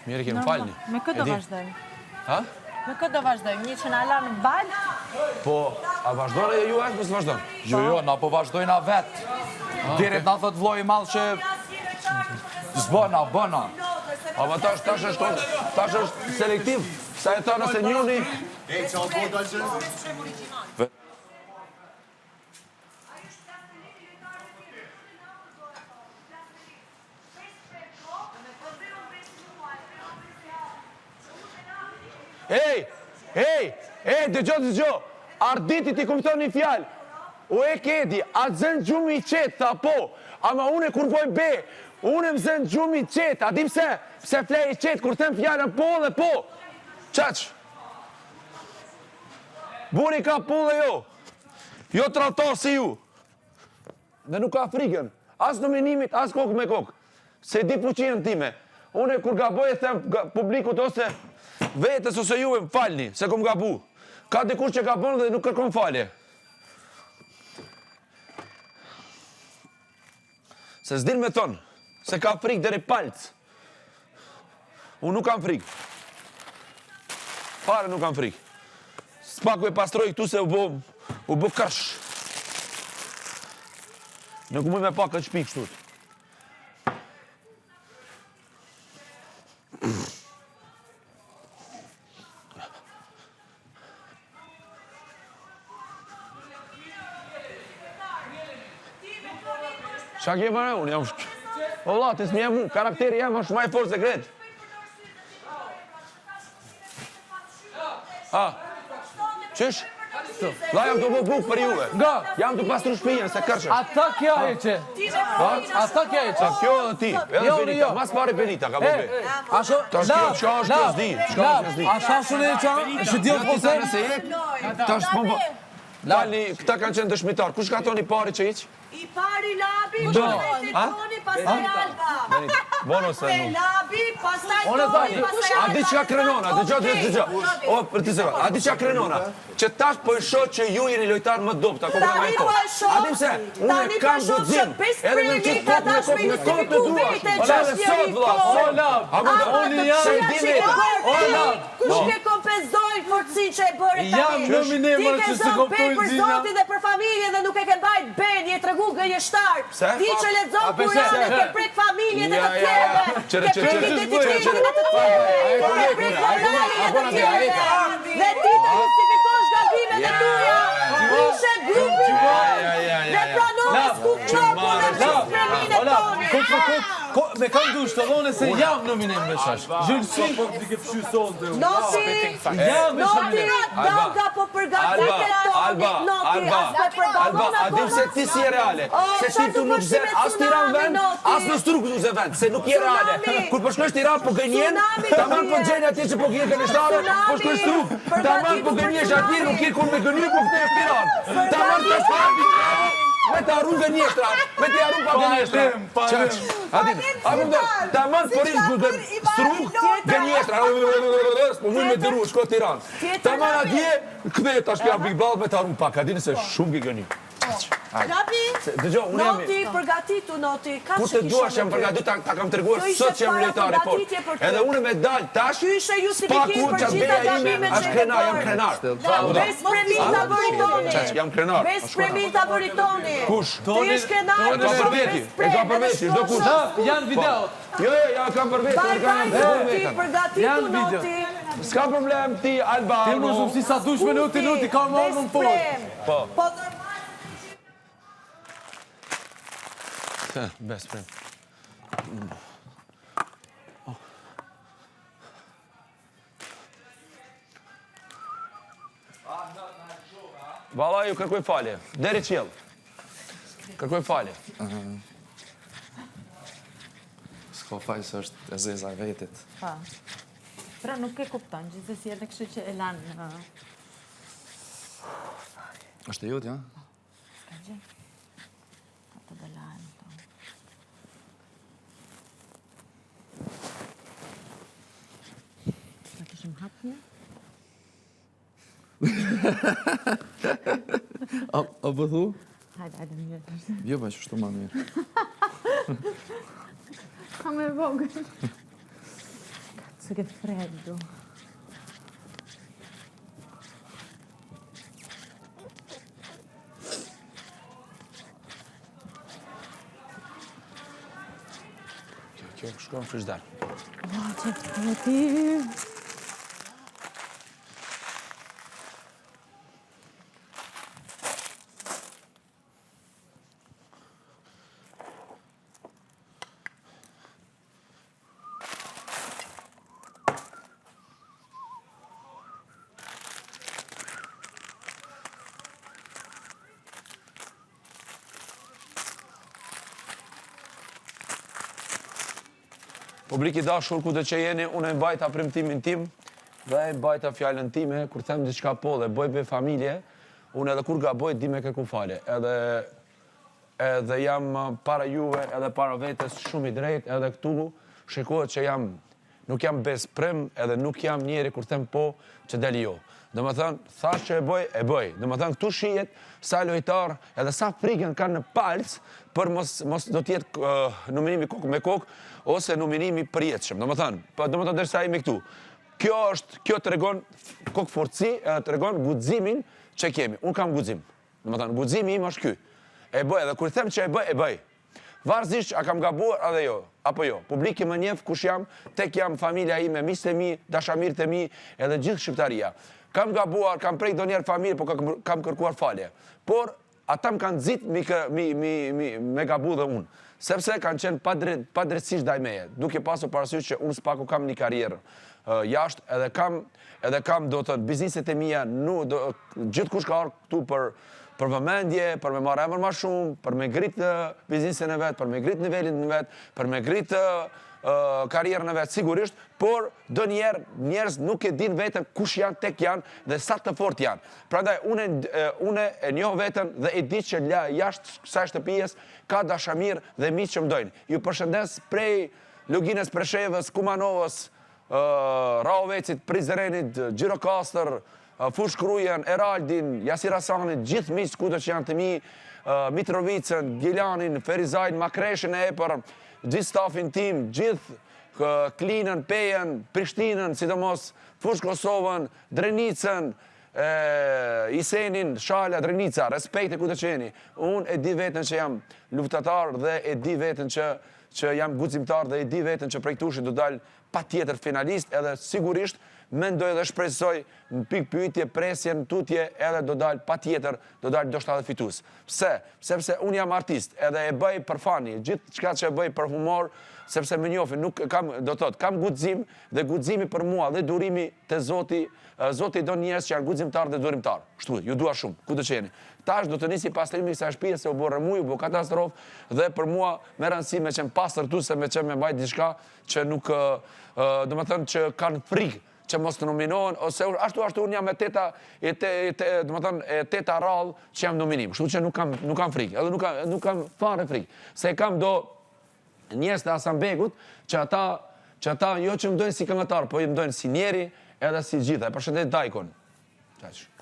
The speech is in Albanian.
Mirë, ke më falni. Me kë do vazhdojmë? Ha? Me kë do vazhdojmë? Një që na la në baltë? Po, a vazhdon e ju është, mos vazhdon? Jo, jo, na po vazhdojna vetë. Ah, Deri t'na thot vllai i madh që s'bëna, bëna. A ma tash, tash është, tash është selektiv, sa e ta nëse njuni... E, që o po, që? Ej, ej, ej, dëgjo, dëgjo, Arditi t'i kom thonë një fjalë, o e kedi, a të zënë gjumi i qetë, tha po, ama une kur boj be, une më zënë gjumi i qetë, a di pse, pse flej i qetë, kur them fjalën po dhe po, qaq, burri ka po dhe jo, jo tradhtar si ju, Dhe nuk ka frikën, as nominimit, as kokë me kokë. Se di fuqinë time. Unë kur gaboj e them publikut ose vetes ose juve, më falni, se kom gabu. Ka dikush që gabon dhe nuk kërkon falje. Se s'din me thonë, se ka frikë deri palcë. Unë nuk kam frikë. Fare nuk kam frikë. S'paku e pastroj këtu se u bo, u bo kërsh. Nuk muj me pa këtë shpi kështu. Qa ke mëre, unë jam shtë... O vlla, ti s'mi mu, karakteri jem është ma i fortë se krejt. Ha, qysh? Vlla jam tu bo bukë për juve. Nga? Jam tu pastru shpijën, se kërshë. Ata kjo e që? Ata kjo e që? A kjo dhe ti, edhe Jo, Benita, jo. mas pari Benita, ka bo be. Asho, Tash kjo, qa është kjo s'di, çka është kjo s'di. A shashun e që? Që Jo, djel ti po tha them? nëse je, tash po po. Falni, këta kanë qenë dëshmitar. Kush ka thonë i pari që hiq? I pari Labi, Doni. pastaj Ha? Toni, pastaj Alba. Benita, bono se Se nuk. Labi, pastaj Unë Toni, thash, pastaj A di çka krenona, dëgjo, dëgjo, dëgjo. O, për ti se A di çka krenona? Që tash po e shoh që ju jeni lojtar më dobët, apo Tani më po e shoh, A di pse? Unë tani po kam e shoh që guxim. pesë Edhe me premi qit ka kokë me dash me kokë me kokë të justifiku duash. vete Ola që edhe është sot njeri vlla, po. sot. Ola, A më Ama unë të jam- Se këqija di që ke vetë. bërë Ola, ti, kush Po. ke kompenzoi forcinë që e bëre tani? Jam nominim, Ti mërë, ke që s'e zënë be kuptojnë për Zina. Zotin dhe për familjen dhe nuk e ke mbajt ben, je tregu gënjeshtar. Pse? Ti që lexon A, pse? Kur'anin ke prek familjen e Ja, të ja, ja. tjerëve. Qere, Ke qere, prek qere, identitetin qere. e të tjerëve. A e Ke kolegun, prek a e moralin e a të bona tjerëve. Dhe ti të justifikosh gabimet e tuja. Prishe grupin Ja, ja, ja, dhe ja. pranove skup marrë, dhe La, preminë e Ola, Tonit. kok për kok, ko, me kam dush të dhone se jam nominim me shash. Gjylësi, Noti, jam me Noti, nominim. Danga po Alba, përgatitet Toni, Alba, Noti, Alba, as po e përballon Alba, a di akoma. pse ti si je reale? O, Se ti çfarë tu të nuk bësh zë me as Tiranë tsunami, vend, Noti? as në Strugë nuk zë vend, se nuk je reale. Tsunami. Kur po shkosh Tiranë po gënjen, Tsunami tamam po të vjen. gjen atje që po gjen gënjeshtare, po shkosh Strugë, tamam po Përgatitu për gënjesh atje, nuk tsunami. ke kur me gënjy, po kthehesh Tiranë. Tamam të shkosh me të harru gënjeshtra, me të harru pa gënjeshtra. Pa Çaq, a di, a kupton? Tamam po rish Strugë, gënjeshtra, s'po muj me dëru, shko Tiranë. Tamam atje, kthehet tash pja Big Brother me të harru pak, a di nëse shumë ke gënjy. Labi, Dëgjo, unë jam... Noti, përgatitu, Noti, ka Kur që të duash jam përgatitur, ta, ta kam treguar Kjo ishte sot që jam para lojtar i fortë. përgatitje për ty. Edhe unë me dal tash, Ky ishte justifikim spaku për qatë gjitha beja ime, gabimet që është ke krenar, jam bërë. krenar. Bes premin ta bëri Toni. Çaq, jam krenar. Bes premin ta bëri Toni. Kush? Ti je krenar E ka për veti, e ka për veti, çdo kush. La, janë video. Jo, jo, ja kam për veti, Bye e kam bye për Noti, veten. përgatitu Janë video. Noti. S'ka problem ti Albano. Ti më shumë si sa dush me nuti, nuti, ka më orë më Bes fort. prem. Po. Po Bes prem. Valla ju kërkoj falje. Deri qiell. Kërkoj falje. S'ka faj se është e zeza e vetit. Pa. Pra nuk e kupton, gjithsesi edhe kështu që e lanë në... është e jotë, ja? S'ka gjë. Ato do lanë. to. Ta kishim hap një? A, a po thu? Hajde, hajde, mirë. Jo, pa që shtu ma mirë. Ka me vogël. Adesso che freddo. Kjo, kjo, shkon në frizhder. Oh, që ftohti. Publik i dashur kudo që jeni, unë e mbajta premtimin tim dhe e mbajta fjalën time kur them diçka po dhe bëj be familje, unë edhe kur gaboj di me kërku falje. Edhe edhe jam para juve edhe para vetes shumë i drejtë edhe këtu shikohet që jam nuk jam besprim edhe nuk jam njeri kur them po që del jo. Domethënë, thash që e bëj, e bëj. Domethënë, këtu shihet sa lojtar edhe sa frikën kanë në palc për mos, mos do të jetë uh, nominimi kokë me kokë ose nominimi përjetshëm. Domethënë, po, domethënë derisa jemi këtu. Kjo është, kjo tregon kokëfortësi edhe tregon guximin që kemi. Unë kam guxim. Domethënë, guximi im është ky. E bëj edhe kur them që e bëj, e bëj. Varësisht a kam gabuar edhe jo, apo jo. Publiki më njeh kush jam, tek jam familja ime, miqtë e mi, dashamirët e mi, edhe gjithë shqiptaria. Kam gabuar, kam prek ndonjëherë familje, po kam, kam kërkuar falje. Por ata më kanë nxit mi, kë, mi, mi, mi, me gabu dhe unë. Sepse kanë qenë padre, padrejtësisht ndaj meje, duke pasur parasysh që unë s'paku kam një karrierë jashtë edhe kam edhe kam do të thënë bizneset e mia, nu, do, gjithkush ka ardhur këtu për për vëmendje, për me marrë emër ma shumë, për me ngrit biznesin e vet, për me ngrit nivelin e vet, për me ngrit karrierën e vet sigurisht, por ndonjëherë njerëz nuk e din veten kush janë tek janë dhe sa të fort janë. Prandaj unë unë e njoh veten dhe e di që la, jashtë kësaj shtëpies ka dashamirë dhe miq që më dojnë. Ju përshëndes prej Luginës Preshevës, Kumanovës, Rahovecit, Prizrenit, Gjirokastër, Fushë Krujën, Eraldin, Jasir Hasanit, gjithë miqtë kudo që janë të mi, Mitrovicën, Gjilanin, Ferizajn, Makreshin e Epër, gjithë stafin tim, gjithë Klinën, Pejën, Prishtinën, sidomos Fushë Kosovën, Drenicën, Isenin, Shala, Drenica, respekte kudo që jeni. Unë e di veten që jam luftëtar dhe e di veten që që jam guximtar dhe e di veten që prej këtushi do dal patjetër finalist edhe sigurisht mendoj dhe shpresoj në pikëpyetje presje në tutje edhe do dal patjetër do dal ndoshta edhe fitues. Pse? Sepse unë jam artist edhe e bëj për fani, gjithçka që e bëj për humor, sepse më njohin, nuk kam, do të thotë, kam guxim dhe guximi për mua dhe durimi te Zoti, Zoti don njerëz që janë guximtar dhe durimtar. Kështu, ju dua shumë, kudo që jeni. Tash do të nisi pastrimi i kësaj shtëpie se u bë rrëmujë, u bë katastrofë dhe për mua me rëndësi me qenë pastër këtu se me qenë me mbajt diçka që nuk domethënë që kanë frikë që mos të nominohen ose ashtu ashtu unë jam e teta e te, te domethënë e teta radhë që jam nominim. Kështu që nuk kam nuk kam frikë, edhe nuk kam nuk kam fare frikë. Se kam do njerëz të Hasan Begut që ata që ata jo që më dojnë si këngëtar, po më dojnë si njeri edhe si gjitha. E përshëndet Dajkon. Qaq.